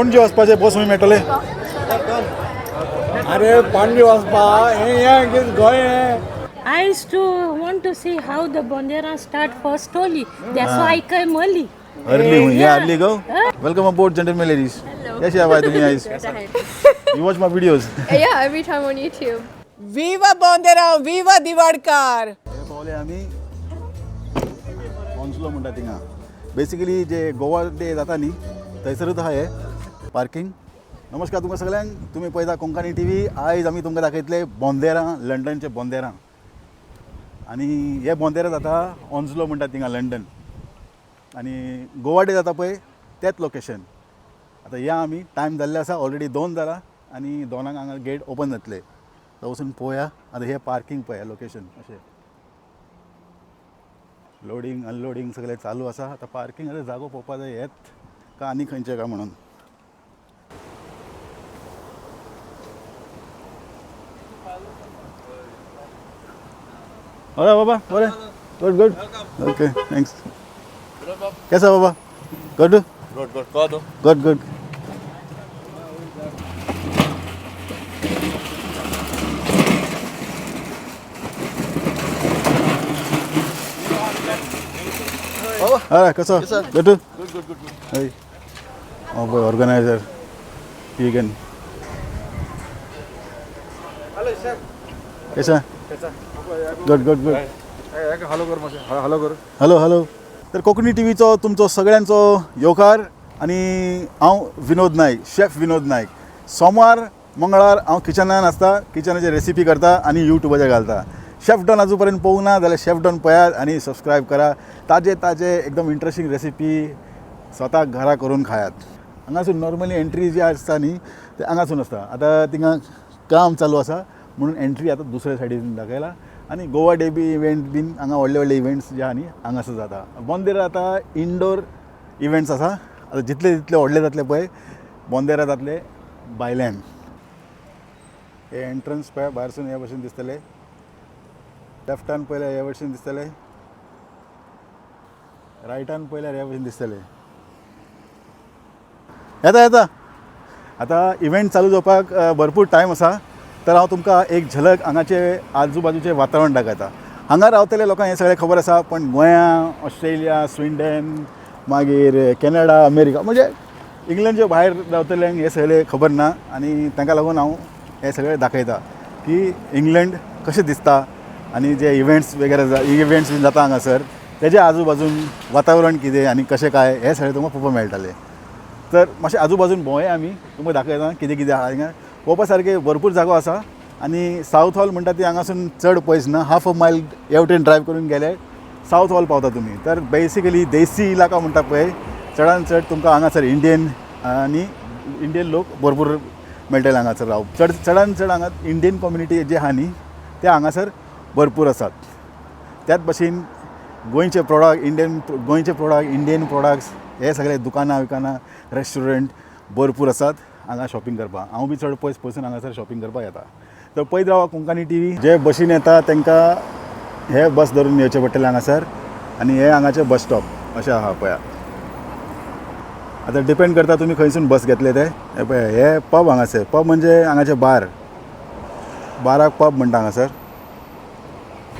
पणजे वचपाचें बस खंय मेळटले? अरे पांडे वचपा हें हें Goa. I used to want to see how the Bondera start first Holi. That's why I came early. Early हुई yeah, early go. Welcome aboard, gentlemen, ladies. कैसे आवाज तुम्ही ice? You watch my videos? Yeah, every time on YouTube. Viva Bonderam, viva Diwadkar. हे पावले आमी ऑन्सलो म्हणटा थिंगा. Basically जे Goa day जाता न्ही थंयसरूच आहा हे पार्किंग. नमस्कार तुमकां सगळ्यांक. तुमी पळयता कोंकणी टी व्ही. आयज आमी तुमकां दाखयतले बोंदेरां, लंडनचे बोंदेरां. आनी हे बोंदेरां जाता ऑन्सलो म्हणटा थिंगा लंडन. आनी गोवा डे जाता पळय तेंच लोकेशन. आतां या आमी, टायम जाल्ले आसा ऑलरेडी 2 जाला आनी 2 हांगा गेट ओपन जातले. तो वचून पळोवया. आतां हें पार्किंग पळया लोकेशन अशें लोडींग अनलोडींग सगळें चालू आसा. आतां पार्किंग आतां जागो पळोवपा जाय हेत का आनी खंयचें काय म्हणून. बरें बाबा, बरें, गुड गुड, ओके thanks. कैसा बाबा? Good good good, good good. अरे कसो? Good good good. हय पळय ऑर्गनायझर vegan. कैसा? Good good good. हॅलो कर मातशें, हॅलो कर. Hello hello. तर कोंकणी टी व्हीचो तुमचो सगळ्यांचो येवकार. आनी हांव विनोद नायक, शेफ विनोद नायक. सोमार मंगळार हांव किचनान आसता, किचनाचे रेसिपी करता आनी युट्यूबाचेर घालता. शेफ डॉन आजू पर्यंत पळोवंक ना जाल्यार शेफ डॉन पळयात आनी सबस्क्रायब करा. ताजे ताजे एकदम इंट्रस्टींग रेसिपी स्वता घरा करून खायात. हांगासून नॉर्मली एंट्री जी आसता न्ही ते हांगासून आसता. आतां थिंगा काम चालू आसा म्हणून एंट्री आतां दुसऱ्या सायडीन दाखयला. आनी गोवा डे बी इव्हेंट बीन हांगा व्हडले व्हडले इव्हेंट्स जे आहा न्ही हांगासर जाता. बोंदेरा आतां इंडोर इव्हेंट्स आसा. आतां जितले जितले व्हडले जातले पळय बोंदेरा जातले भायल्यान. हे एंट्रन्स पळय भायरसून हे भशेन दिसतले. लेफ्टान पळयल्यार हे भशेन दिसतले, रायटान पळयल्यार हे भशेन दिसतले. येता येता आतां इव्हेंट चालू जावपाक भरपूर टायम आसा. तर हांव तुमकां एक झलक हांगाचे आजूबाजूचें वातावरण दाखयता. हांगा रावतले लोकांक हें सगळें खबर आसा, पण गोंया, ऑस्ट्रेलिया, स्विडन, मागीर कॅनडा, अमेरिका म्हणजे इंग्लंडच्या भायर रावतल्यांक हें सगळें खबर ना. आनी तांकां लागून हांव हें सगळें दाखयता की इंग्लंड कशें दिसता आनी जे इव्हेंट्स वगैरे इव्हेंट्स बीन जाता हांगासर तेज्या आजूबाजून वातावरण कितें आनी कशें काय हें सगळें तुमकां पळोवपाक मेळटलें. तर मातशें आजूबाजून भोंवया आमी, तुमकां दाखयता कितें कितें आहा हिंगा. पळोवपा सारकें भरपूर जागो आसा. आनी सावथ हॉल म्हणटा ती हांगासून चड पयस ना, हाफ अ मायल हे वटेन ड्रायव करून गेले सावथ हॉल पावता तुमी. तर बेसिकली देसी इलाका म्हणटा पळय चडान चड तुमकां हांगासर इंडियन आनी इंडियन लोक भरपूर मेळटले हांगासर राव. चडान चड हांगा इंडियन कम्युनिटी जी आहा न्ही ते हांगासर भरपूर आसात. त्याच भशेन गोंयचे प्रोडक्ट, इंडियन गोंयचे प्रोडक्ट, इंडियन प्रोडक्ट्स हे सगळे दुकानां विकानां रेस्टॉरंट भरपूर आसात हांगा शॉपिंग करपाक. हांव बी चड पयस पयसून हांगासर शॉपिंग करपाक येता. तर पळयत रावा कोंकणी टी व्ही. जे बशीन येता तांकां हे बस धरून येवचें पडटलें हांगासर. आनी हे हांगाचें बस स्टॉप अशें आहा पळया. आतां डिपेंड करता तुमी खंयसून बस घेतले ते. हे पळया हे पब हांगासर, पब म्हणजे हांगाचें बार, बाराक पब म्हणटा हांगासर.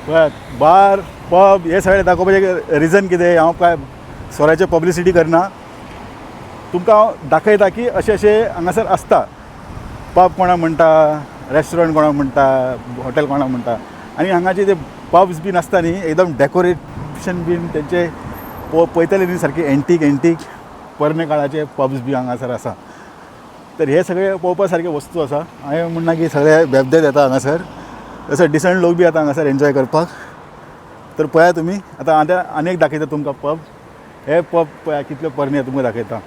पळयात बार पब हे सगळें दाखोवपाचें रिजन कितें, हांव काय सोऱ्याचें पब्लिसिटी करना, तुमकां हांव दाखयता की अशें अशें हांगासर आसता. पब कोणाक म्हणटा, रेस्टॉरंट कोणाक म्हणटा, हॉटेल कोणाक म्हणटा. आनी हांगाचे ते पब्स बीन आसता न्ही एकदम डेकोरेशन बीन तेंचे पळयतले न्ही सारके एंटीक एंटीक पोरणे काळाचे पब्स बी हांगासर आसा. तर हे सगळे पळोवपा सारके वस्तू आसा. हांवें म्हणना की सगळे बेबदेत येता हांगासर, तशें डिसंट लोक बी येता हांगासर एन्जॉय करपाक. तर पळया तुमी आतां आतां आनी एक दाखयता तुमकां पब. हे पब पळया कितले पोरणे तुमकां दाखयता.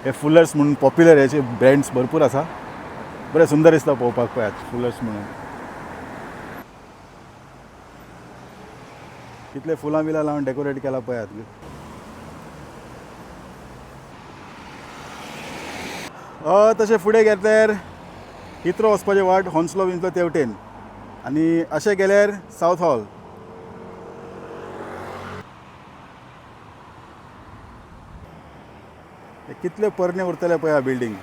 हे फुलर्स म्हणून पॉप्युलर हेचे ब्रँड्स भरपूर आसा. बरें सुंदर दिसता पळोवपाक. पळयात फुलर्स म्हणून कितले फुलां बिलां लावन डेकोरेट केला पळयात. तशें फुडें गेल्यार हिथ्रो वचपाचें वाट, हॉन्सलो विन्सलो तेवटेन. आनी अशें गेल्यार सावथ हॉल. कितले पोरणे उरतले पळया बिल्डींग.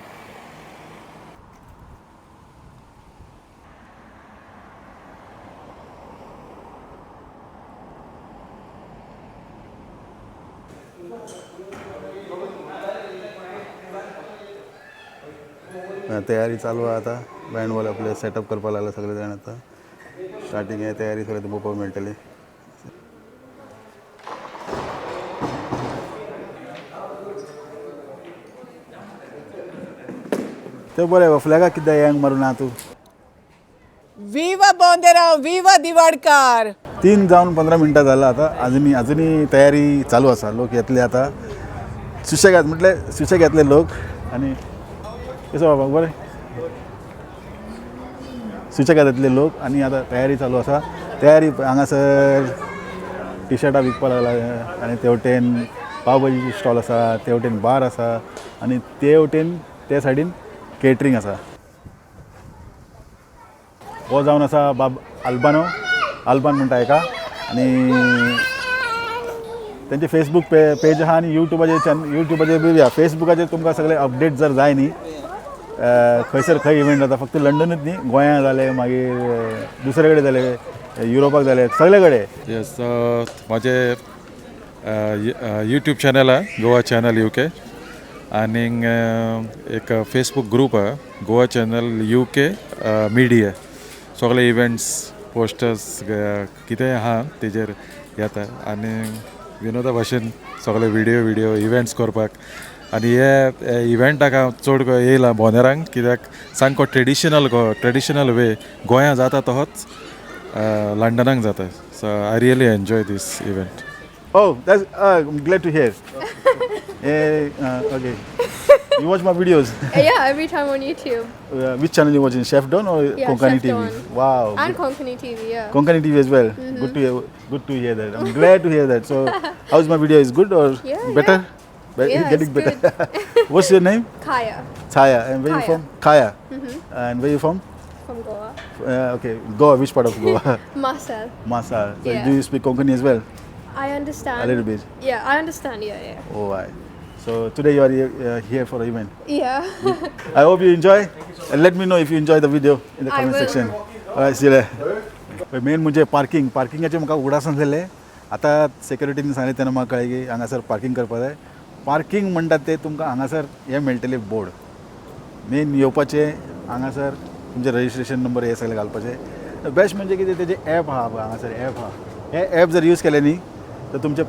तयारी चालू आहा आतां. बँड आपले सेटअप करपाक लागला सगळे जाण आतां. स्टार्टींग हे तयारी सगळें तुमकां पळोवंक मेळटली. तें बरें फ्लॅगाक कित्याक यांग मारून ना तूं. Viva Bonderam, viva Diwadkar! 3 जावन 15 मिनटां जाला आतां. अजुनी अजुनी तयारी चालू आसा. लोक येतले आतां सुशेगाद, म्हटल्यार सुशेग येतले लोक. आनी कसो बाबा, बरें सुशेगाद येतले लोक. आनी आतां तयारी चालू आसा. तयारी हांगासर टिशर्टां विकपाक लागला. आनी ते वटेन पाव भाजीची स्टॉल आसा, ते वटेन बार आसा आनी ते वटेन ते सायडीन केटरींग आसा. हो जावन आसा बाब अल्बानो, अल्बान म्हणटा हेका. आनी तेंचे फेसबूक पेज आहा आनी युट्यूबाचेर युट्यूबाचेर बी आहा. फेसबुकाचेर तुमकां सगळे अपडेट जर जाय न्ही, खंयसर खंय इव्हेंट जाता, फक्त लंडनूच न्ही, गोंया जालें, मागीर दुसरे कडेन जालें, युरोपाक जालें, सगळे कडेन. येस, म्हाजें यूट्यूब चॅनल आहा, गोवा चॅनल UK, आनीक एक फेसबूक ग्रूप आहा, गोवा चॅनल UK मिडिया. सगळे इव्हेंट्स, पोस्टर्स कितेंय आहा तेजेर येता. आनी विनोदा भाशेन सगळे व्हिडियो इव्हेंट्स करपाक. आनी हे इव्हेंटाक हांव चड येयला बोंदेरांक, कित्याक सामको ट्रेडिशनल वे गोंया जाता तहोच लंडनाक जाता. So I really enjoy this event. Oh, that's I'm glad to hear. Okay. You watch my videos? Yeah, every time on YouTube. Which channel you watching? Chef Don or Yeah, Konkani Chef TV? Don. Wow. And Konkani TV, yeah. Konkani TV as well. Good to hear. Good to hear that. I'm glad to hear that. So, how's my video? Is good or Yeah, better? Yeah. Yeah, Getting it's better. What's your name? Kaya. Chaya. And where you Kaya. from? Kaya. And where you from? From Goa. Okay, Goa. Which part of Goa? Marcel. Masa. So Yeah. do you speak Konkani as well? I understand. A little bit. Yeah, I understand. Yeah. Oh, I. So today you are here for the event. Yeah. I hope you enjoy, and let me know if you enjoy the video in the I comment will. section. Alright, see you later. Main म्हणजे parking, पार्किंगाचें म्हाका उगडासान जालें. आतां सेक्युरिटीन सांगलें तेन्ना म्हाका कळ्ळें की हांगासर पार्किंग करपाक जाय. पार्किंग म्हणटात ते तुमकां हांगासर हें मेळटलें बोर्ड. मेन येवपाचें हांगासर तुमचें रजिस्ट्रेशन नंबर हे सगळें घालपाचें. बेस्ट म्हणजे कितें, तेजें एप आहा पळय हांगासर, एप आहा. हे एप जर यूज केलें न्ही तर तुमचें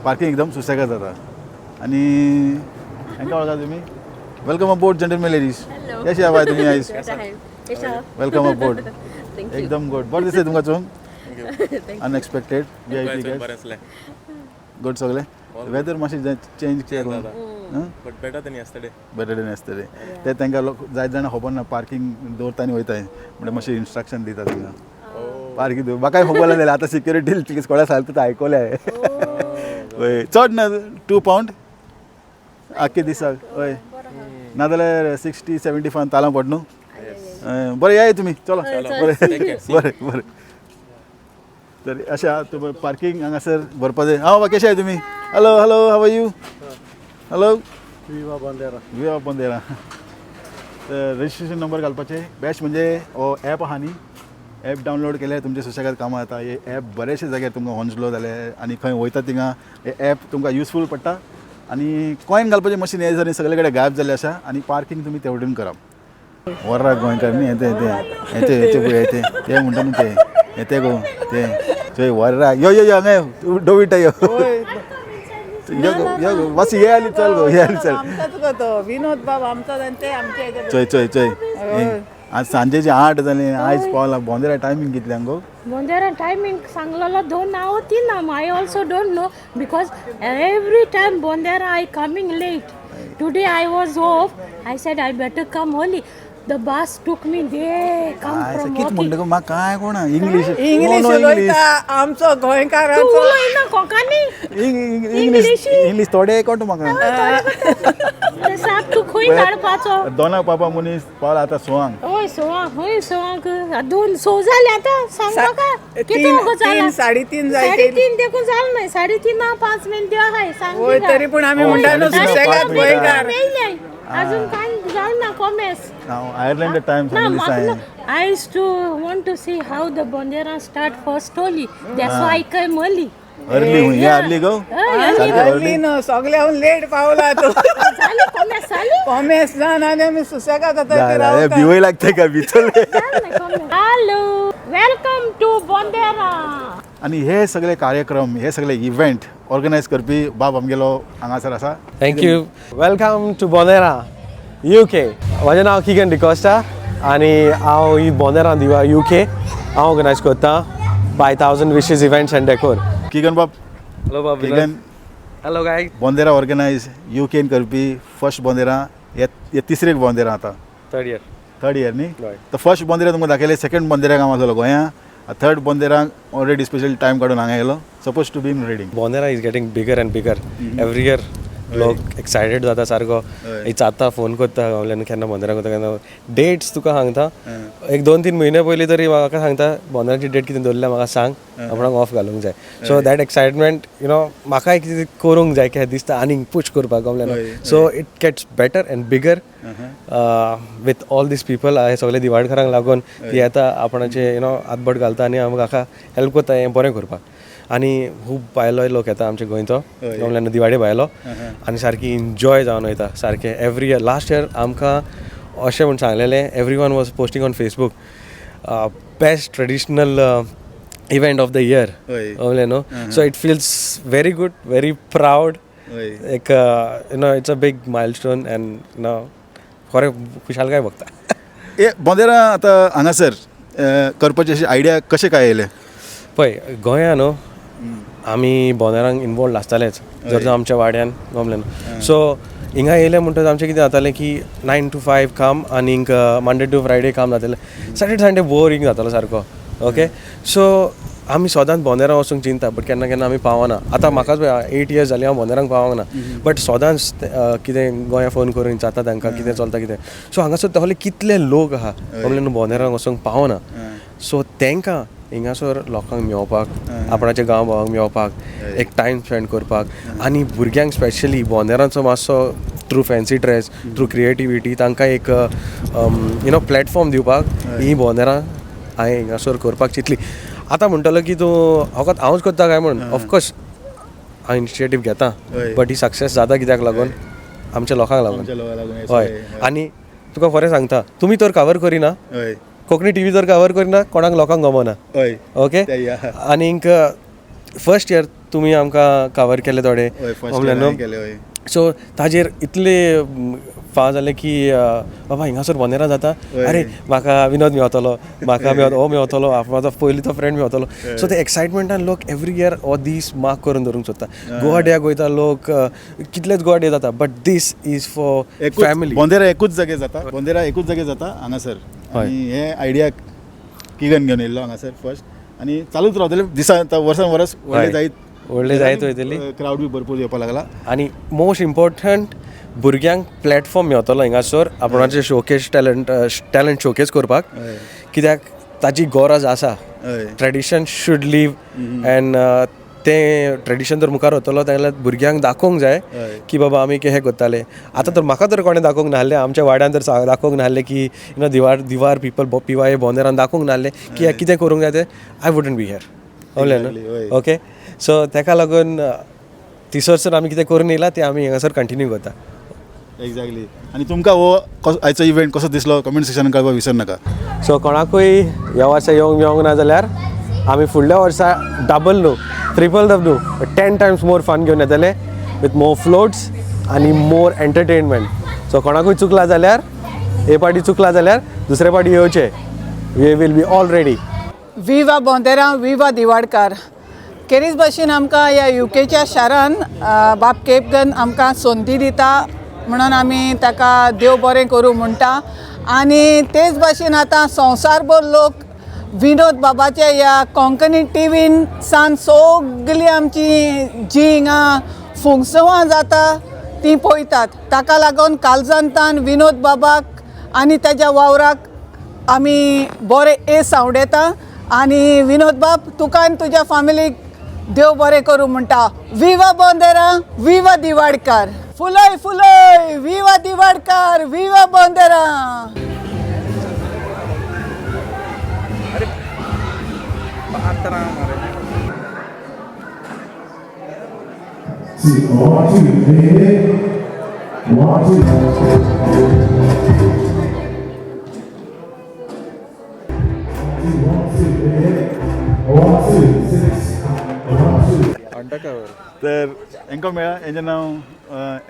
पार्किंग एकदम सुसेगाद जाता. आनी हांकां वळखा तुमी. Welcome aboard gentlemen, ladies. कशे आहा बाय तुमी आयज? Welcome aboard. एकदम गुड. बरें दिसलें तुमकां चोवन. Unexpected VIP guest. गुड सगळें. वेदर मातशें चेंज करून But better than yesterday. Better than yesterday. ते तांकां लोक जायत जाणां खबर ना, पार्किंग दवरता आनी वयताय म्हणल्यार मातशें इन्स्ट्रक्शन दिता तांकां पार्किंग दवर. म्हाकाय खबर ना जाल्यार आतां सिक्युरिटी कोणा सांगता तें आयकलें हांवें. हय, चड ना, 2 पावंड आख्खे दिसाक. हय, नाजाल्यार 60 75 तालां पड न्हू. हय, बरें या तुमी, चलो बरें बरें बरें. तर अशें आहा, तुमी पार्किंग हांगासर भरपा जाय. हांव बाबा, कशें आहाय तुमी? Hello hello, how are you? Hello. Viva Bondera. Viva Bondera. तर रजिस्ट्रेशन नंबर घालपाचे. बेस्ट म्हणजे हो एप आहा न्ही, एप डावनलोड केल्यार तुमचे सुशेगाद कामां जाता. हे एप बरेचशे जाग्यार तुमकां होन्सलो जाल्यार आनी खंय वयता थिंगा हे एप तुमकां युजफूल पडटा. आनी कॉयन घालपाचें मशीन हे जालें सगळे कडेन गायब जाल्लें आसा. आनी पार्किंग तुमी ते वटेन करप. वर्राक गोंयकार न्ही, येते येते येते येते पळय येते ते म्हणटा न्हू ते येते गो ते चोय वर्राक यो यो यो हांगा यो डोविटा यो यो गो यो गो मातशें हे आली चल गो हे आली चल. आमचाच गो तो विनोद बाब आमचाच आनी ते आमच्या हेच्या. चोय चोय चोय, आज सांजेचे 8 जाले, आयज पावला बोंदेरा. टायमींग कितल्यांक गो? Bondera timing सांगलेलो 2 or 3. I also don't know because every time Bondera I coming late. Today I was off. I said I better come early. The bus took me there. Come from कित walking. म्हणटा गो म्हाका काय कोणा English English उलयता आमचो तूं गोंयकाराचो. उलयना Konkani. English English थोडे कळटा म्हाका. साप तूं खंय धाडपाचो? दोना पापा मनीस पावला आतां 6 हय 6, हय 6 2 6 जाले आतां. सांग म्हाका कितें गो जालां? 3:30 जायत. 3:30 देखून जालें न्हय. 3:30 5 मिनटां आहाय. सांग. वय, तरी पूण आमी म्हणटा न्हू सुसेगाद गोंयकार. अजून काय जालें ना कोमेस. आयर्लंड टायम सांगिल्लें दिसा. I used to want to see how the Bondera start first Holi. That's why I came early. Early हुंय अर्ली गो सारकें अर्ली न्हू सगळे हांव लेट पावला तूं. जालें कोमेस जालें. कोमेस जावन आनी आमी सुसेगाद आतां इथे रावता. भिवय लागते का भितरले. Hello, welcome to Bondera. आनी हे सगळे कार्यक्रम, हे सगळे इव्हेंट ऑर्गनायज करपी बाब आमगेलो हांगासर आसा. Thank you. Welcome to Bonera UK. म्हजें नांव किगन डिकोस्टा आनी हांव ही बोंदेरा दिवा UK हांव ऑर्गनायज करता by thousand wishes events and decor. Keegan बाब. हॅलो बाब. किगन. हॅलो गाय. बोंदेरा ऑर्गनायज युकेन करपी फर्स्ट बोंदेरा, हे तिसरे बोंदेरा आतां. Third year. Third year न्ही? हय. तर फर्स्ट बोंदेरा तुमकां दाखयलें, सेकंड बोंदेराक हांव आसलो गोंया, थर्ड बोंदेराक ऑलरेडी स्पेशल टायम काडून हांगा येयलो, suppose to be in Reading. Bonera is getting bigger and bigger every year. लोक एक्सायटेड जाता सारको, विचारता, फोन करता गावल्यान, केन्ना बोंदेरा करता, केन्ना डेट्स तुका सांगता. एक 2-3 म्हयने पयलीं तरी म्हाका सांगता बोंदेराची डेट कितें दवरल्या म्हाका सांग, आपणाक ऑफ घालूंक जाय. So that excitement you know म्हाकाय कितें करूंक जाय कितें दिसता आनीक पूश करपाक गावल्यान. So it gets better and bigger with all these people. हे सगळे दिवाडकरांक लागून ती येता, आपणाचे you know हातबोट घालता आनी म्हाका हेल्प करता हें बरें करपाक. आनी खूब भायलो लोक येता आमच्या गोंयचो गावल्यान, दिवाडे भायलो, आनी सारकी एन्जॉय जावन वयता सारकें एवरी इयर. लास्ट इयर आमकां अशें म्हूण सांगलेलें, every one was posting on Facebook, best traditional event of the year गावलें न्हू. So it feels very good, very proud. एक you know it's a big milestone and you know खरें खुशालकाय भोगता. हे बोंदेरा आतां हांगासर करपाची अशी आयडिया कशें काय येयलें? पळय, गोंया न्हू आमी बोंदेरांक इनवॉल्ड आसतालेच जर आमच्या वाड्यान गमलें. सो हिंगा येयलें म्हणटकच आमचें कितें जातालें की 9 to 5 काम आनीक मंडे टू फ्रायडे काम जातालें, सॅटर्डे संडे बोरींग जातालो सारको. ओके, सो आमी सदांच बोंदेरां वचूंक चिंता, बट केन्ना केन्ना आमी पावना. आतां म्हाकाच 8 years जाली हांव बोंदेरांक पावोंक ना, बट सदांच कितें गोंया फोन करून विचारता तांकां कितें चलता कितें. सो हांगासर तसले कितले लोक आहा म्हणल्यार न्हू बोंदेरांक वचूंक पावना. सो तांकां हिंगासर लोकांक मेळोवपाक, आपणाच्या गांव भावांक मेळोवपाक, एक टायम स्पेंड करपाक, आनी भुरग्यांक स्पेशली बोंदेरांचो मातसो through fancy dress, through creativity तांकां एक you know platform दिवपाक ही बोंदेरां हांवें हिंगासर करपाक चिंतली. आतां म्हणटलो की तूं फकत हांवूच करता काय म्हणून, ऑफकोर्स हांव इनिशिएटीव घेता, बट he success जाता कित्याक लागून, आमच्या लोकांक लागून. हय, आनी तुका खरें सांगता, तुमी तर कवर करिना, कोंकणी टीव्ही जर कवर करिना कोणाक लोकांक गमना. ओके, आनीक फर्स्ट इयर तुमी आमकां कवर केले थोडे, सो ताजेर इतले फाव जालें की बाबा हिंगासर बोंदेरा जाता, अरे म्हाका विनोद मेवतलो, म्हाका हो मेवतलो, म्हाजो पयलींचो फ्रेंड मेवतलो. सो ते एक्सायटमेंटान लोक एवरी इयर हो दीस मार्क करून दवरूंक सोदता. गोवा डेयाक वयता लोक, कितलेच गोवा डे जाता, but this is for family. Bondera एकूच जागे जाता, बोंदेरा एकूच जागे जाता हांगासर. आनी हे आयडिया किगन घेवन येयल्लो हांगासर फर्स्ट, आनी चालूच रावतले दिसा वर्सान वर्स व्हडले जायत, व्हडले जायत वयतली, क्रावड बी भरपूर येवपाक लागला. आनी मोस्ट इम्पोर्टंट भुरग्यांक प्लॅटफॉर्म मेवतलो हिंगासर आपणाचे शोकेस टॅलंट शोकेस करपाक, कित्याक ताजी गरज आसा. ट्रेडिशन should leave and तें ट्रेडिशन जर मुखार वतलो जाल्यार भुरग्यांक दाखोवंक जाय की बाबा आमी हें करताले. आतां तर म्हाका तर कोणें दाखोवंक नासलें, आमच्या वाड्यान तर दाखोवंक नासलें की you know Diwar people पिवाय बोंदेरान दाखोवंक नासलें की हें कितें करूंक जाय तें, I wouldn't be here. कळ्ळें न्हू? ओके, सो तेका लागून तिसरसर आमी कितें करून येयला तें आमी हांगासर कंटिन्यू करता. एक्झॅक्टली. आनी तुमकां हो आयचो इव्हेंट कसो दिसलो कमेंट सेक्शनान कळपाक विसर नाका. सो कोणाकूय ह्या वर्सा येवंक मेळोंक ना जाल्यार आमी फुडल्या वर्सा डबल न्हू, ट्रिपल न्हू, 10 times more fun घेवन येतले विथ मोर फ्लोट्स आनी मोर एंटरटेनमेंट. सो कोणाकूय चुकला जाल्यार, हे पाटी चुकला जाल्यार दुसरे पाटी येवचे. We will be all ready. Viva Bondera, viva Diwadkar. केरीच भाशेन आमकां ह्या युकेच्या शारान बाब केपगन आमकां संदी दिता म्हणून आमी ताका देव बरें करूं म्हणटा. आनी तेच भाशेन आतां संवसारभर लोक विनोद बाबाच्या ह्या कोंकणी टिवीन सान सगळीं आमची जी हिंगा फुंगसवां जाता तीं पळयतात. ताका लागून कालजांतान विनोद बाबाक आनी ताज्या वावराक आमी बरें येस आवडयता. आनी विनोद बाब तुका आनी तुज्या फामिलीक देव बरें करूं म्हणटा. विवा बोंदेरा, विवा दिवाडकार. फुलय फुलय, विवा दिवाडकार, विवा बोंदेरा. अरे पात्रां मरे. 2, 1, 2, 3, 1, 2. 1, 2, 6, 1, 2. तर हेंका मेळ्ळा, हेंजें नांव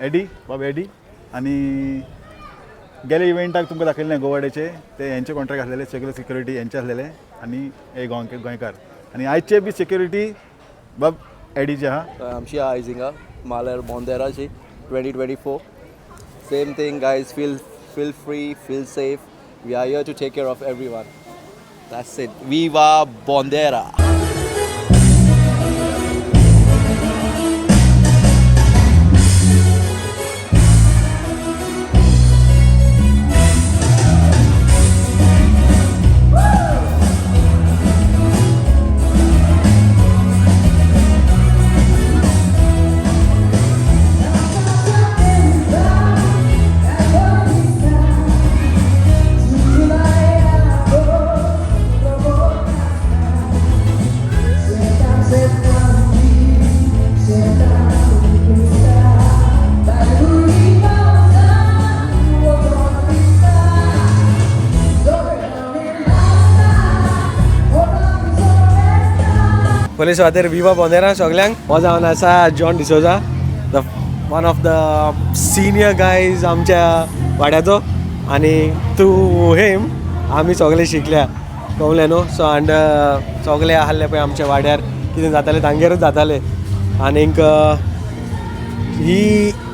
एडी, बाब एडी. आनी गेले इव्हेंटाक तुमकां दाखयल्लें गोवा डेचे, ते हेंचे कॉन्ट्रॅक्ट आसलेले, सगळे सिक्युरिटी हेंचे आसलेले आनी हे गोंयकार. आनी आयचे बी सिक्युरिटी बाब एडीचे आहा. आमची आयज हिंगा माल्यार बोंदेराची 2024. Same thing guys, feel free, feel safe. We are here to take care of everyone. That's it. Viva Bondera. पयले सुवातेर विवा बोंदेरा सगल्यांक. हो जावन आसा John D'Souza, the one of the senior guys आमच्या वाड्याचो, आनी थ्रू हिम आमी सगळे शिकल्या, कळ्ळें न्हू. सो आनी सगळे आहले पळय आमच्या वाड्यार कितें जातालें तांगेरूच जातालें. आनीक he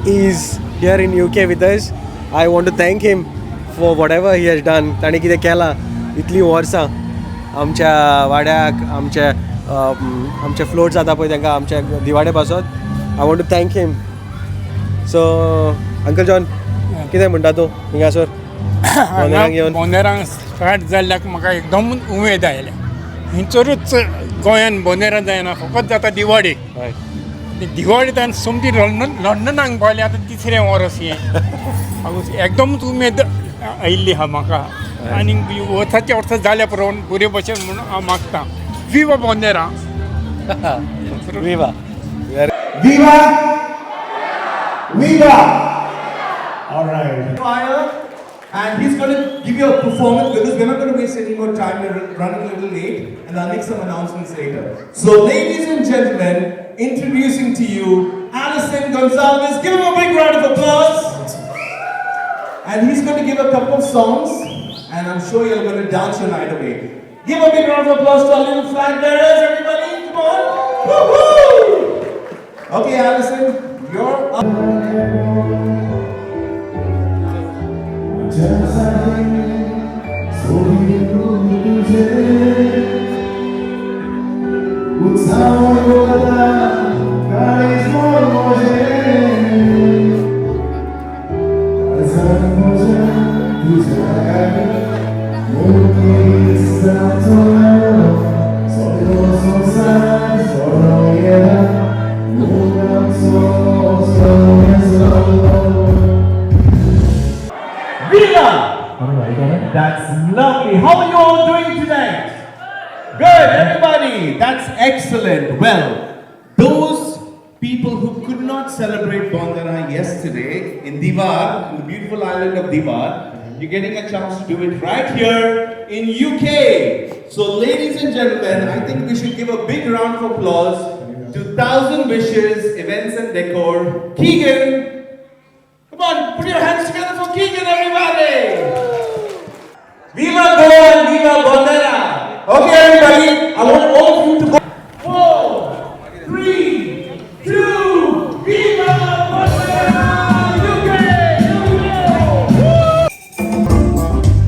is here in UK with us. I want to thank him for whatever he has done. ताणें कितें केलां इतलीं वर्सां आमच्या वाड्याक, आमच्या आमचे फ्लोट जाता पळय तांकां आमच्या दिवाडे पासत. I want to thank him. So uncle John, कितें म्हणटा तूं हिंगासर बोंदेरांक येवन? बोंदेरांक स्टार्ट जाल्ल्याक म्हाका एकदम उमेद आयल्या. हिंचरूच गोंयान बोंदेरां जायना, फकत जाता दिवाडे. दिवाडे ताणें सोमती लंडनाक पावले, आतां तिसरें वर्स हें. एकदमच उमेद आयिल्ली आहा म्हाका आनी वर्साच्या वर्सा जाल्या पुरो बरे भशेन म्हणून हांव मागतां. Viva Bondera. Viva. Viva! Viva! All right. Fire, and he's going to give you a performance because we're not going to waste any more time. We're running a little late, and I'll make some announcements later. So, ladies and gentlemen, introducing to you Alison Gonsalves. Give him a big round of applause. And he's going to give a couple of songs, and I'm sure you're going to dance your night away. Give a big round of applause to our little flag bearers, everybody. Come on. Woo-hoo! Okay, Alison, you're up. Viva! That's lovely. How are you all doing tonight? Good, everybody. That's excellent. Well, those people who could not celebrate Bondera yesterday in Diwar, in the beautiful island of Diwar, you're getting a chance to do it right here in UK. So, ladies and gentlemen, I think we should give a big round of applause to Thousand Wishes Events and Decor, Keegan. Come on, put your hands together for Keegan, everybody! Viva Goa and Viva Bondera! Okay, everybody, I want all of you to go. 4, 3, 2, Viva Bondera! UK! UK! I'm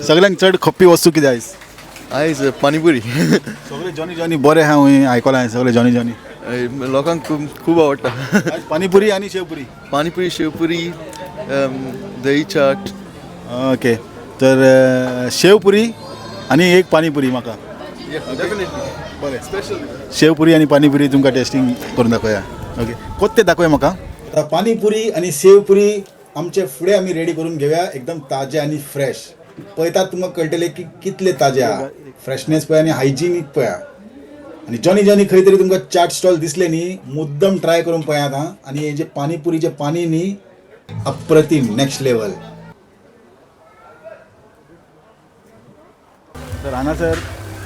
सगळ्यांक चड खप्पी वस्तू कितें आयज? आयज पानीपुरी. सगळे Johnny Johnny बरें आहा हुंय आयकलां हांवें, सगळे जॉनी जॉनी. लोकांक खूब खूब आवडटा. आयज पानीपुरी आनी शेवपुरी. पानीपुरी, शेवपुरी, दही चाट. ओके, तर शेवपुरी आनी एक पानीपुरी म्हाका. बरें, स्पेशल शेवपुरी आनी पानीपुरी तुमकां टेस्टींग करून दाखोवया. ओके, कोत्ते दाखोवया म्हाका. आतां पानीपुरी आनी शेवपुरी आमचे फुडें आमी रेडी करून घेवया, एकदम ताजे आनी फ्रेश. पळयतात तुमकां कळटलें की कितले ताजे आहा. फ्रेशनेस पळया आनी हायजिनीक पळया. आनी जॉनी जॉनी खंय तरी तुमकां चाट स्टॉल दिसले न्ही, मुद्दम ट्राय करून पळयात. हां, आनी हे जे पानीपुरीचें पानी न्ही, अप्रतीम, नेक्स्ट लेवल. तर हांगासर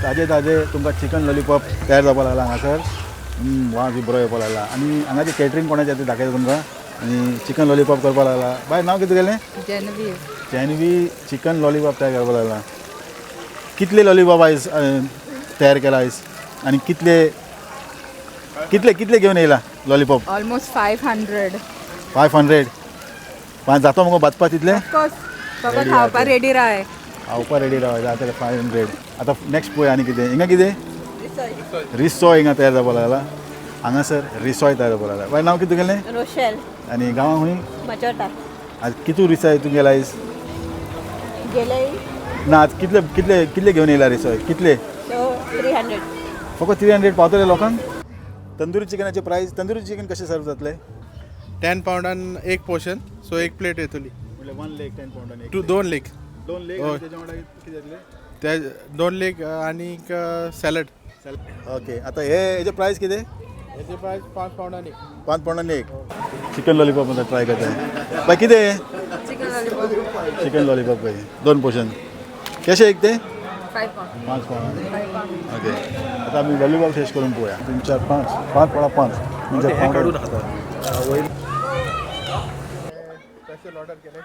ताजे ताजे तुमकां चिकन लॉलीपॉप तयार जावपाक लागला हांगासर. वास बी बरो येवपाक लागला. आनी हांगाचें कॅटरींग कोणाचें तें दाखयता तुमकां. आनी चिकन लॉलीपॉप करपाक लागला. बाय, नांव कितें तुगेलें? जेनवी. जेनवी चिकन लॉलीपॉप तयार करपाक लागला. कितले लॉलीपॉप आयज तयार केला आयज? आनी कितले कितले कितले घेवन येयला लॉलीपॉप? ऑलमोस्ट 500. 500. पांच जातो मुगो बादपा तितले? ऑफकोर्स, बाबा खावपा रेडी राय. खावपा रेडी राव जातले 500. आतां नेक्स्ट पळय आनी कितें हिंगा कितें रिसोय हिंगा तयार जावपा लागला. हांगासर रिसोय तयार जावपा लागला. बाय, नांव कितें तुगेलें? रोशेल. आनी गांवां खंय? मचोटा. आज कितू रिसोय तूं गेला आयज? गेले ना, आज कितले कितले कितले घेवन येयला रिसोय? कितले? 300. फकत 300 पावतले लोकांक? तंदुरी चिकनाचे प्रायस, तंदुरी चिकन कशें सर्व जातलें? 10 पावंडान एक पोर्शन, सो एक प्लेट येतली. म्हणल्यार 1 लेग 10 पावंडान एक? Two, 2 leg. 2 लेग. तेच्या वांगडा कितें जातलें? ते 2 लेग आनी सॅलड. ओके, आतां हे हेजे प्रायस कितें? हेजे प्रायस 5 पावंडान एक. 5 पावंडान एक. चिकन लॉलीपॉप आतां ट्राय करता. बाय, कितें? Chicken lollipop. चिकन लॉलीपॉप कशें? 2 पोर्शन कशें एक ते? 5 पावंड. 5 पावंड. ओके, आतां आमी लॉलीपॉप टेस्ट करून पळोवया. 3 4 5 5 पावंडा 5 म्हणजे काडून खाता. स्पेशल ऑर्डर केले.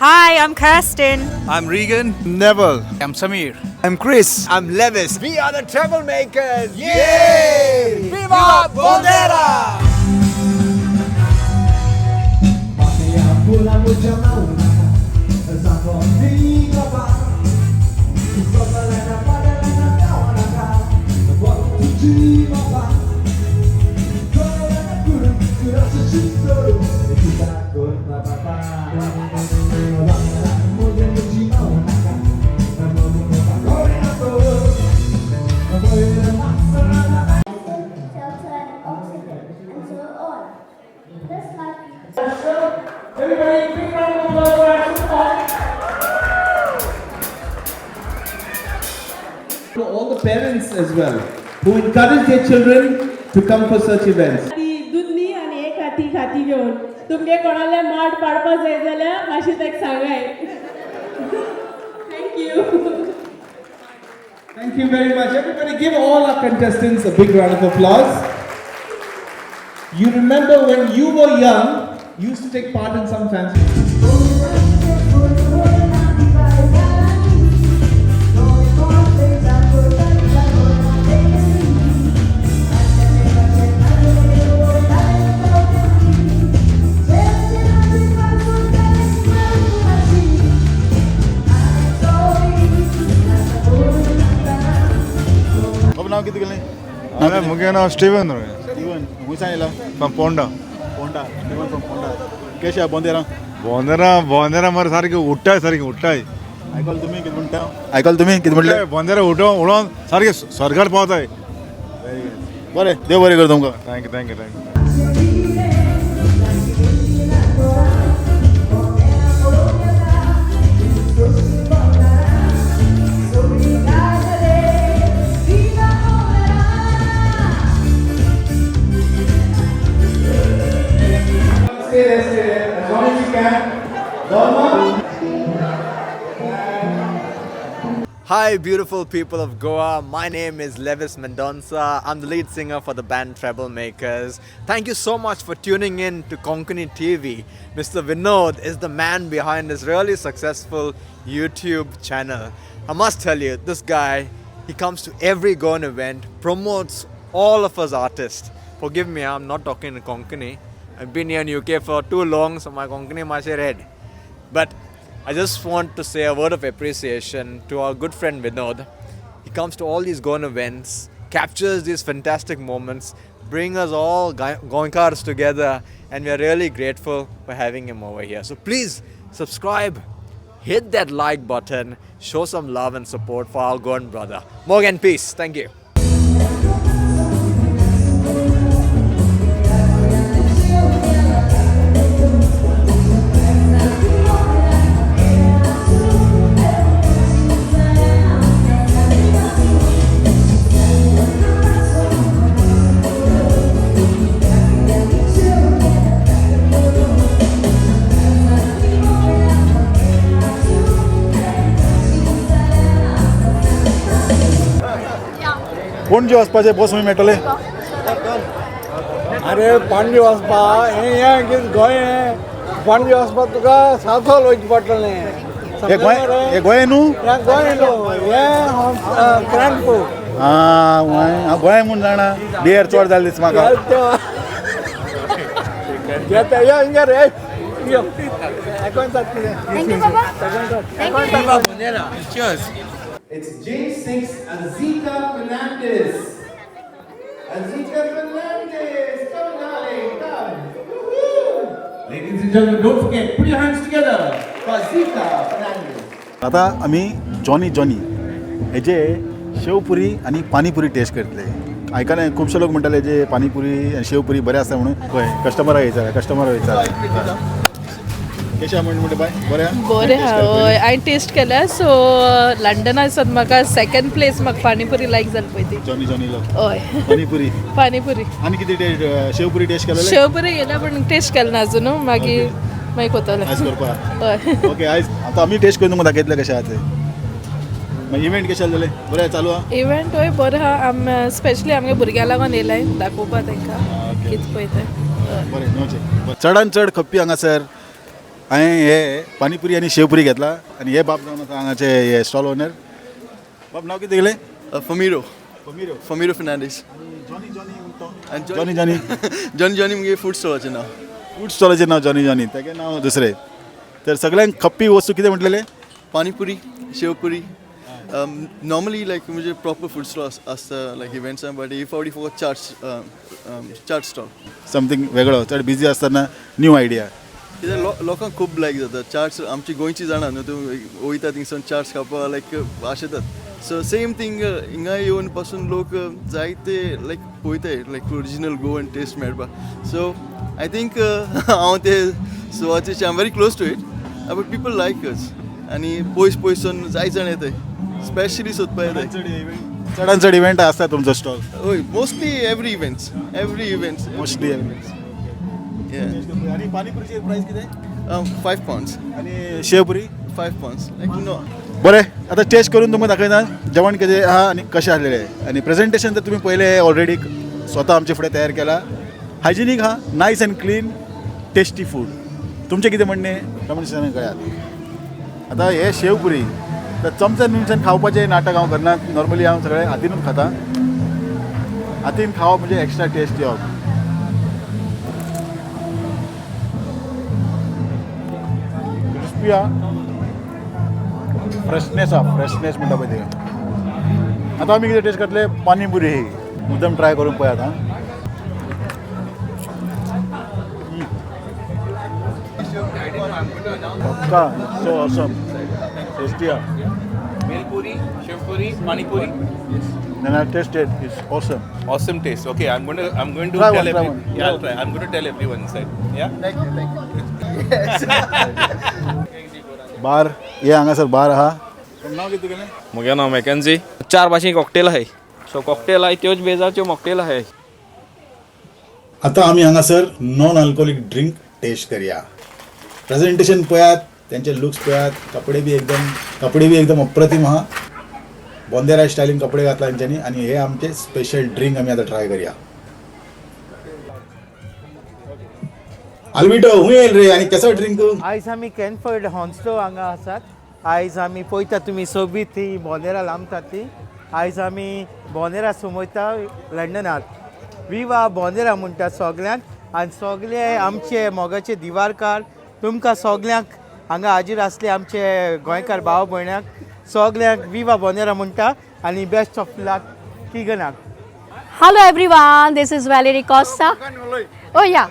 Hi, I'm Kirsten. I'm Regan. Neville. I'm Samir. I'm Chris. I'm Levis. We are the troublemakers. Yay! Viva Bondera! To all the parents as well who encourage their children to come for such events. दुदनी आनी एक हाती खाती घेवन तुमगे कोणाले माड पाडपा जाय जाल्यार मातशें ताका सांगाय. Thank you. Thank you very much. Everybody give all our contestants a big round of applause. You remember when you were young, you used to take part in some fancy. नाव कितें तुगेलें? मुगे नांव स्टीवन. स्टीवन, खंयसान येयला? From Ponda. Ponda, Steven from Ponda. कशें आहा बोंदेरा? बोंदेरा, बोंदेरा मरे सारकी उडटाय, सारकी उडटाय. आयकल तुमी कितें म्हणटा? आयकल तुमी कितें म्हणलें? बोंदेरा उडोवन उडोवन सारकें स्वर्गार पावताय. बरें, देव बरें कर तुमकां. Thank you, thank you, thank you. Stay there, stay there. Hi, beautiful people of Goa. My name is Levis Mendonca. I'm the lead singer for the band Treble Makers. Thank you so much for tuning in to Konkani TV. Mr. Vinod is the man behind this really successful YouTube channel. I must tell you, this guy, he comes to every Goan event, promotes all of us artists. Forgive me, I'm not talking in Konkani. I've been here in UK for too long, so my Konkani mashe red. But I just want to say a word of appreciation to our good friend Vinod. He comes to all these Goan events, captures these fantastic moments, bring us all Goenkars together, and we are really grateful for having him over here. So please subscribe, hit that like button, show some love and support for our Goan brother. Morgan, peace. Thank you. Panaji वचपाचें बस खंय मेळटलें? अरे पणजे वचपा हें हें कितें गोंय पणजे वचपा तुका सासोल वयचें पडटलें. हें गोंय, हें गोंय न्हू? हें गोंय न्हू, हें क्रॅनपूर. आं, हांव गोंय म्हूण जाणा. बियर चड जालें दिसता म्हाका. घेता यो हिंगा रे. Cheers. It's J6 Azita Fernandez. Azita Fernandez, come darling, come. Woo-hoo. Ladies and gentlemen, don't forget, put your hands together for Azita Fernandez. आता आमी जॉनी जॉनी हेजे शेवपुरी आनी पानीपुरी टेस्ट करतले. आयकलें खुबशे लोक म्हणटाले जे पानीपुरी आनी शेवपुरी बरें आसता म्हणून. पळय कस्टमराक विचारा, कस्टमराक विचारा कशें म्हण म्हणटा बाय, बरें आहा? बरें आहा, हय. हांवें टेस्ट केल्या. सो लंडना सावन म्हाका सेकंड प्लेस म्हाका पानीपुरी लायक जाली पळय ती. जॉनी जॉनीलो हय, पानीपुरी. पानीपुरी आनी कितें टेस्ट? शेवपुरी टेस्ट केलेले? शेवपुरी गेल्या पूण टेस्ट केलें ना अजून. मागीर मागीर कोतले आयज करपा. हय, ओके. आयज आतां आमी टेस्ट करून तुमकां दाखयतले कशें आहा तें. मागीर इव्हेंट कशें जालें? बरें चालू आहा इव्हेंट? हय, बरें आहा. आम स्पेशली आमगे भुरग्यां लागून येयलाय दाखोवपा तांकां कितें पळय तें. बरें न्हय, चडान चड खपी हांगासर. हांवें हे पानीपुरी आनी शेवपुरी घेतला आनी हे बाब जावन आसा हांगाचे हे स्टॉल ओनर. बाब नांव कितें गेलें? फमिरो. फमिरो. फमिरो Fernandes. Johnny Johnny. Johnny Johnny. Johnny Johnny मुगे फूड स्टॉलाचें नांव. फूड स्टॉलाचें नांव जॉनी जॉनी, तेगें नांव दुसरें. तर सगळ्यांक खप्पी वस्तू कितें म्हटलेलें? पानीपुरी, शेवपुरी. नॉर्मली लायक म्हणजे प्रॉपर फूड स्टॉल आसता लायक इव्हेंट्सान, बट ही फावटी फकत चाट स्टॉल. समथींग वेगळो, चड बिजी आसतना न्यू आयडिया. कित्याक लोकांक खूब लायक जाता चाट्स. आमची गोंयची जाणां न्हू, तूं वयता थिंगसून चाट्स खावपाक लायक आशेतात. सो सेम थींग हिंगा येवन पासून लोक जायते लायक पळयताय लायक ओरिजिनल गोवन टेस्ट मेळपाक. सो I think हांव ते सुवातेचे I am very close to it, but people like us. आनी पयस पयसून जायत जाण येताय स्पेशली सोदपा येताय. चडान चड इव्हेंट आसता तुमचो स्टॉल? हय, mostly every events, every events mostly events. आनी पानीपुरीची प्रायस कितें? 5 पावंड्स. आनी शेवपुरी? 5 पावंड्स. लायक नो. बरें, आतां टेस्ट करून तुमकां दाखयता जेवण कितें आहा आनी कशें आसलेलें. आनी प्रेजेंटेशन तर तुमी पयलें ऑलरेडी स्वता आमचे फुडें तयार केलां. हायजिनीक आहा, nice and clean, tasty food. तुमचें कितें म्हणणें कमेंट सेक्शनान कळयात. आतां हे शेवपुरी तर चमच्यान बिमच्यान खावपाचें नाटक हांव करना. नॉर्मली हांव सगळें हातीनूच खाता. हातीन खावप म्हणजे एक्स्ट्रा टेस्ट येवप. क्रिस्पी आहा, फ्रेशनेस आहा, फ्रेशनेस म्हणटा पळय ते. आतां आमी कितें टेस्ट करतले? पानीपुरी मुद्दम ट्राय करून पळयात. आं, पक्का सो ऑसम टेस्टी आहा. Bhelpuri, Shivpuri, Panipuri. Then I tasted, it's awesome. Awesome taste. Okay, I'm going to try tell one, try everyone. One. Yeah, I'll try. I'm going to tell everyone inside. Yeah. Thank you, thank you. Yes. Bar हे हांगासर bar आहा. नांव कितें तुगेलें? म्हगेलें नांव Mackenzie. 4 भाशेन cocktail आहाय. सो कॉकटेल आहाय त्योच बेजाच्यो मॉकटेल आहाय. आतां आमी हांगासर नॉन अल्कोहोलीक ड्रिंक टेस्ट करया. प्रेजेंटेशन पळयात, त्यांचे लुक्स पळयात, कपडे बी एकदम अप्रतिम आहा. बोंदेरा स्टायलीन कपडे घातला तेंच्यांनी आनी हे आमचे स्पेशल ड्रिंक आमी आतां ट्राय करया. आल्बिटो हूंय येयल रे आनी कसो ड्रिंक? आयज आमी कॅनफर्ड हॉन्स्लो हांगा आसात. आयज आमी पळयता तुमी सोबीत ही बोंदेरा लांबतात ती. आयज आमी बोंदेरा सोमयता लंडनात. विवा बोंदेरा म्हणटा सगल्यांक आनी सगळे आमचे मोगाचे दिवारकार तुमकां सगल्यांक हांगा हाजीर आसले आमचे गोंयकार भाव भयणांक सगल्यांक विवा बोंदेरा म्हणटा आनी बेस्ट ऑफ लक किगनाक. Hello everyone, this is Valerie Costa. Oh yeah.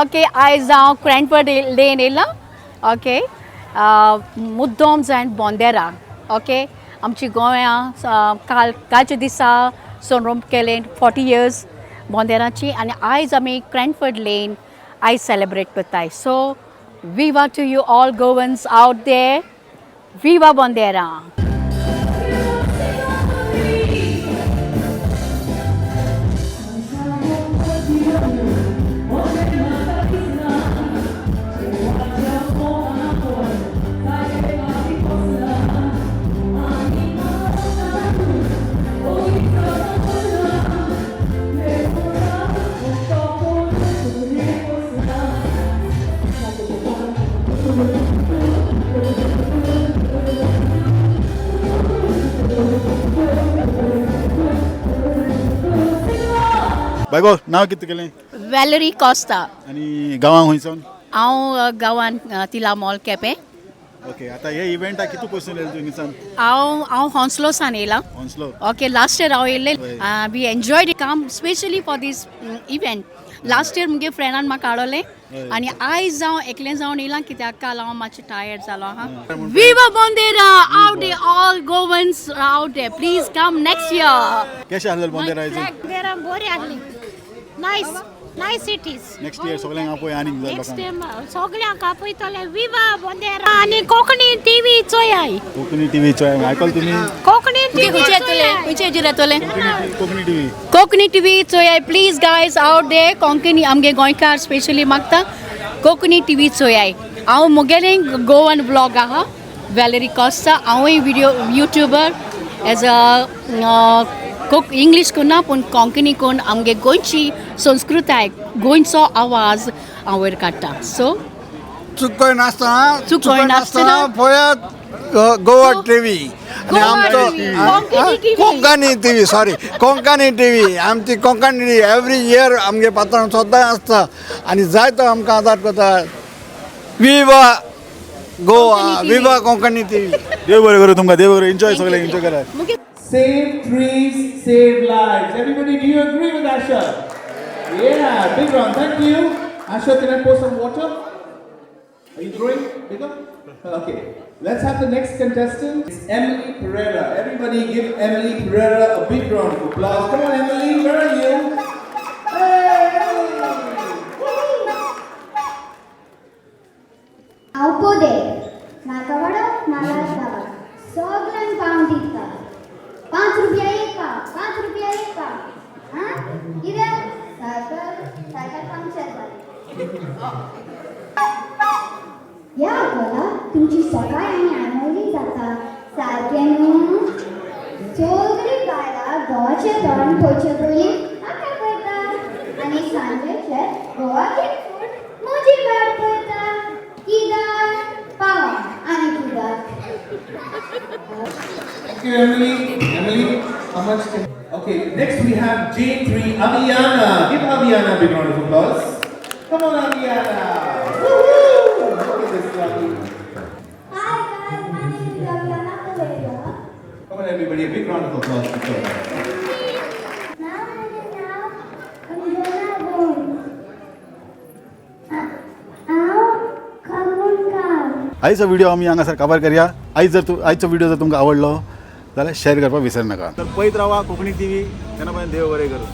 Okay, आयज हांव क्रॅनफर्ड लेन येयलां. ओके, मुद्दोम जायन बोंदेरा. ओके, आमची गोंया काल कालच्या दिसा सोनरोम केलें 40 इयर्स बोंदेराची आनी आयज आमी क्रॅनफर्ड लेन आयज सेलेब्रेट करताय. So viva to you all Goans out there, viva Bondera. बायगो नांव कितें केलें? Valerie Costa. आनी गांवांत खंयसान? हांव गांवान तिला मॉल केपें. ओके, आतां हे इव्हेंटाक कितू पयसून येयलें तूं हिंगसान? हांव हांव हॉन्सलोसान येयलां. हॉन्सलो. ओके, लास्ट इयर हांव येयल्लें. We enjoyed come specially for this event. Last year मुगे फ्रेंडान म्हाका हाडलें आनी आयज हांव एकलें जावन येयलां कित्याक काल हांव मातशें टायर्ड जालो आहा. Viva Bondera out there, all Goans out there, please come next year. कशें आसलें बोंदेरा आयज? बोंदेरा बरी आसली. Nice, nice it is. Next year सगळ्यांक आपय आनीक जाय नेक्स्ट लोकांक. टायम सगळ्यांक आपयतले. विवा बोंदेरा आनी कोंकणी टीव्ही चोयाय. कोंकणी टीव्ही चोय आयकल तुमी? कोंकणी टीव्ही खंयचे येतले? खंयचे हेजेर येतले? कोंकणी टीव्ही. कोंकणी टीव्ही चोयाय please guys out there. Konkani आमगे गोंयकार स्पेशली मागता कोंकणी टीव्ही चोयाय. हांव मुगेलें गोवन व्लॉग आहा, वेलरी कॉस्ता. हांवूय video YouTuber as a English कोन्ना पूण कोंकणी कोण आमगे गोंयची संस्कृताय गोंयचो आवाज हांव वयर काडटा. सो चुकय नासतना चुकय नासतना पळयात गोवा टीव्ही आनी आमचो Konkani TV, sorry Konkani TV. आमची कोंकणी टीव्ही एवरी इयर आमगे पात्रांव सदां आसता आनी जायतो आमकां आदार करता. Viva Goa, viva Konkani TV. देव बरें करूं तुमकां, देव बरें. एन्जॉय सगळें एन्जॉय करात. Save trees, save lives. Everybody, do you agree with Asha? Yeah, big round. Thank you. Asha, can I pour some water? Are you throwing bigger? Okay. Let's have the next contestant. It's Emily Pereira. Everybody give Emily Pereira a big round of applause. Come on, Emily, where are you? Hey! हांव पोदे म्हाका वाडो नाल्यार गांवां सगल्यांक पावंक दिता. 5 रुपया एक पाव, 5 रुपया एक पाव. आं कित्याक? सायकल सायकल पंक्चर जाली. ह्या अकोला तुमची सकाळ आनी आनवली जाता सारकें न्हू? सगळीं बायलां घोवाचें तोंड पळोवचे पयलीं म्हाका पळयता आनी सांजेचें घोवाचें फूड म्हजी वाट पळयता. कित्याक पाव आनी कित्याक? Thank you, Emily. Emily, how much can... Okay, next we have J3 Aviana. Give Aviana a big round of applause. Come on, Aviana. Woohoo! Look at this lovely. Hi guys, my name is Aviana Pereira. Come on, everybody, a big round of applause for her. Now नांव अंजना गोंड. हांव खामोणकार. आयचो video आमी हांगासर काबार करया. आयज जर तूं आयचो व्हिडिओ जर तुमकां आवडलो जाल्यार शेअर करपाक विसर नाका. तर पळयत रावा कोंकणी टीव्ही. तेन्ना पर्यंत देव बरें करूं.